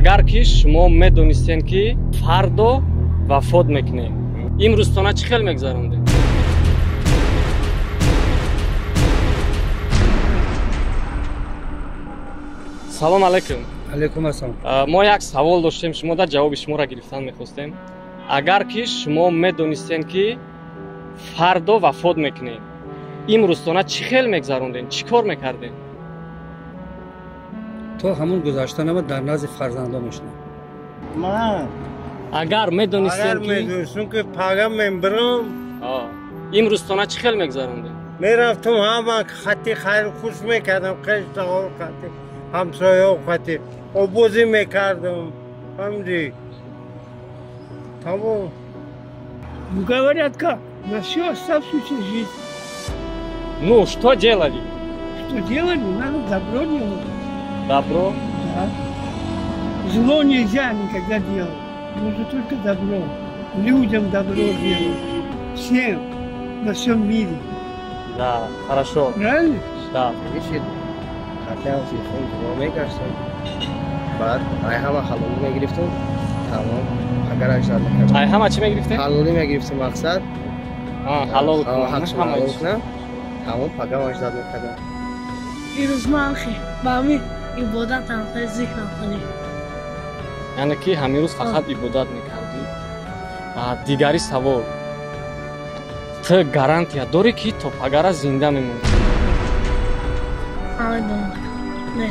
Агар ки шумо медонистед, ки фардо вафот мекунед, имрӯзтона чӣ хел мегузарондед? Салом алайкум. Алайкум ассалом. Мо як савол доштем, шумо дар ҷавоби шуморо гирифтан мехостем. Агар ки шумо медонистед, ки фардо вафот мекунед, имрӯзтона чӣ хел мегузарондед, чӣ кор мекардед? То ҳамун гузаштанама дар назди фарзандо мешунам. Ман агар медонистем, агар медонистем, ки пага мебирам, имрӯзтона чӣ хел мегузарондед? Мерафтам, ҳама хати хайру хуш мекардам, қиштаҳо хати, ҳамсояҳо хати, обозӣ мекардам. Фаҳмидӣ? Тамом. Говорят как? На всю оставшуюся жизнь. Ну, что делали? Что делали? Надо добро делать. Добро? Да. Зло нельзя никогда делать. Нужно только добро. Людям добро делать. Всем. На всем мире. Да, хорошо. Правильно? Да. Хотя телефон дуо мегаштам, баъд ай ҳама ҳалолӣ мегирифтам, тамом, агар аждад мекардам. Ай ҳама чӣ мегирифтем? Ҳалолӣ мегирифтам, мақсад ҳалол ҳалол кунам, тамом, пага аждад мекардам. Ирӯз ман хе ба ҳамин ибодатам хеле зикрам хеле. Яъне ки ҳамин рӯз фақат ибодат мекардӣ. Дигари савол: ту гарантия дорӣ, ки то пагара зинда мемонӣ? Намедонам. Не.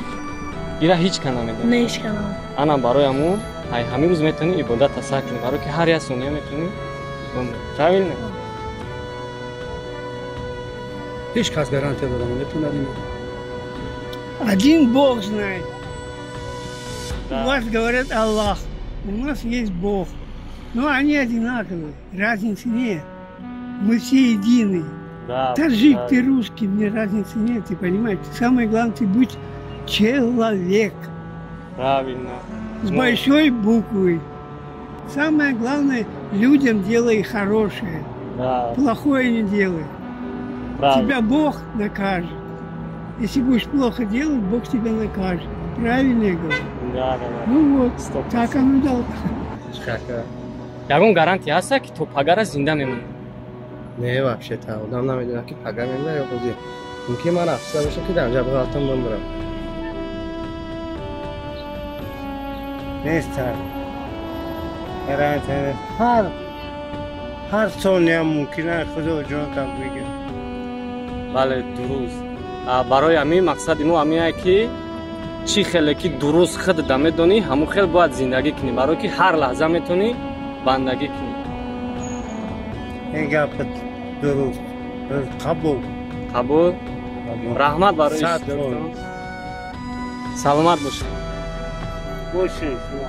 Ира ҳеҷ ка намедонӣ? Не, ҳеҷ ка намедонам. Ана барои ҳамун ай ҳамин рӯз метавонӣ ибодат тасар кунӣ, барое ки ҳар як сония метавонӣ бимонӣ. Правильно? Ҳеҷ кас гарантия дода наметавонад ино. Один Бог знает. Да. У вас говорят Аллах, у нас есть Бог. Но они одинаковые, разницы нет. Мы все едины. Да, таджик, да. Ты русский, мне разницы нет, ты понимаешь. Самое главное, ты будь человек. Правильно. С большой буквы. Самое главное, людям делай хорошее. Да. Плохое не делай. Правильно. Тебя Бог накажет. Если будешь плохо делать, Бог тебя накажет. Правильно я говорю? Да, да, да. Ну вот, 100%. Так оно и дало. Ягон гарантия ҳаста, ки то пагара зинда мемонӣ? Не, вообще-то одам намедонад, ки пага мемонад ё ҳозир. Мумкин ман афсӯса бошам, ки дар ҷа бғалтам бимирам. Нестан. Гарантия нест. Ҳар сония мумкин аст Худо ҷонтам бигирад. Бале, дуруст. Барои ҳамин мақсади мо ҳамине, ки чӣ хеле ки дуруст худда медонӣ, ҳамон хел бояд зиндагӣ кунӣ, барое ки ҳар лаҳза метавонӣ бандагӣ кунӣ. Ин гапат дуруст. Қабул. Қабул. Раҳмат барои Сад иштирокатон. фоиз. Саломат бошед. Бошед шумо.